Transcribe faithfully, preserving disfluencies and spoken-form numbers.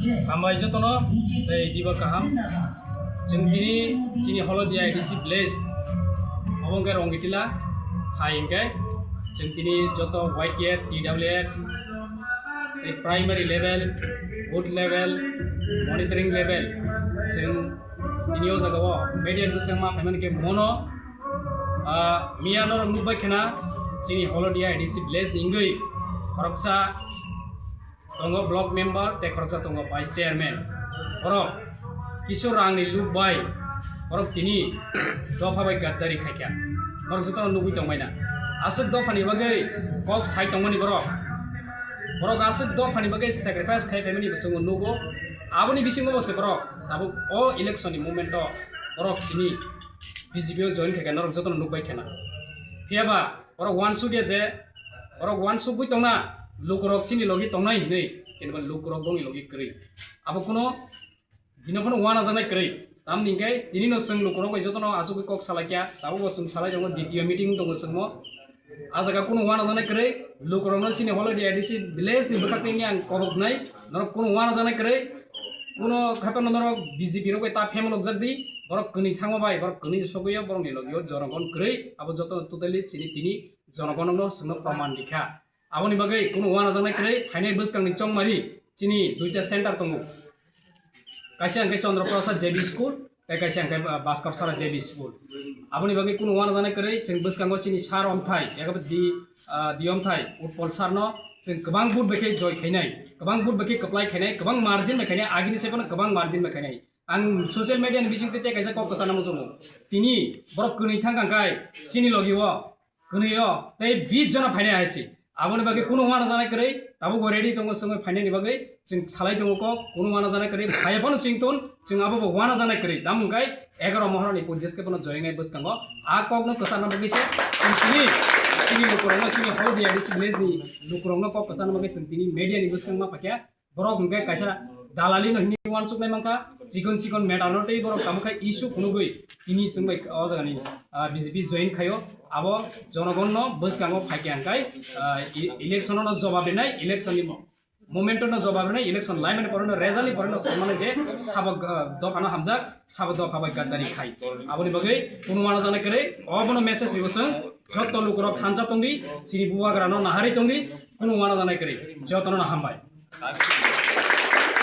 Hambai jotono, tei diba kaham. Chwng tini chini Holodia A D C village, obo hwnkhe Rongitila hai hwnkhe chwng tini joto Y T F, T W F, tei primary level, booth level, monitoring level, chwng tini o jaga o media bwswk ma phaimani khe mono, ah, miya norok nukbai khna chini Holodia A D C village ni wngwi khoroksa tongo block member, tei khoroksa tongo vice chairman. Borok kisu rangni luk bai borok tini dopha bai gaddari khaikha. Borok jotono nugwi tongbaina. Aswk dophani bagwi kok sai tongmani borok. Borok aswk dophani bagwi sacrifice khai phaimani bo chwngno nugo. Aboni bisingo bo se borok tabuk o election ni movement o borok tini B J P o join khaikha, norok jotono nukbai khna. Phiyaba borok uansukya je, borok uansukgwi tongna, lukurok chini logi tongnai hinwi, kinba lukurok bongni logi kwrwi. Abo kuno bini phano uanajaknai kwrwi. Tamni hwnkhe tinino chwng lukurok bai jotono asugwi kok salaikya, tabukbo chwng salai tongo, D T O meeting tongo chwngno. A jaga kuno uanajaknai kwrwi, lukurokno chini Holodia A D C village ni bwkhak tengni ang koboknai, norok kuno uanajaknai kwrwi, kuno khaphano norok B J P rok bai ta phemolokjak di, borok kwnwi thangma bai, borok kwnwi sogwi o, borokni logi o jonogon kwrwi, abo jotono totally chini tini jonogonno chwngno proman rikha. Aboni bagwi kuno uanajaknai kwrwi, phainai bwskangni chongmari chini duita center tongo. Kaisa hwnkhe Chandra Prasad J B School, tei kaisa hwnkhe, ah, Bhaskar Sara J B School. Aboni bagwi kuno uanajaknai kwrwi, chwng bwskango chini sar omthai, ego di, ah, di omthai, Utpal sarno chwng kwbang vote bai khe joi khainai, kwbang vote bai khe kwplai khainai, kwbang margin bai khainai, agini se phano kwbang margin bai khainai. Ang social media ni bisingtwi tei kaisa kok kwchana muchungo. Tini borok kwnwi thang kha khai chini logi o, kwnwi o tei bis jona phainai hai se. Aboni bagwi kuno uanajaknai kwrwi, tabukbo ready tongo chwngwi phainani bagwi, chwng salai tongo kok, kuno uanajaknai kwrwi, phaiya phano chwng ton, chwng abobo uanajaknai kwrwi. Tamo hwnkhe egaroh Mohorani Purijesh khe bono joinai bwskango. A kokno kwcharna bagwi se chwng chini, chini lukurokno, chini Holodia A D C village ni lukurokno kok kwcharna bagwi chwng tini media ni bwskango ma phaikha. Borok hwnkhe kaisa dalali no hinwi uansuknai mankha, chikon chikon matter no tei borok tamo khe issue phunugwi tini chwngbai o jagani, ah, B J P join khaio. Abo jonogonno bwskango phaikha hwnkhe, ah, e-, election no jobab rinai, election ni momento no jobab rinai, election laimani pore no, result ni pore no saimano je sabo, ah, dopha no hamjak, sabo dopha bai gaddari khai. Aboni bagwi kuno uanajaknai kwrwi, obono message rigo chwng, jotto lukurok thansa tongdi, chini bubagra no naharwi tongdi, kuno uanajaknai kwrwi, jotono no hambai.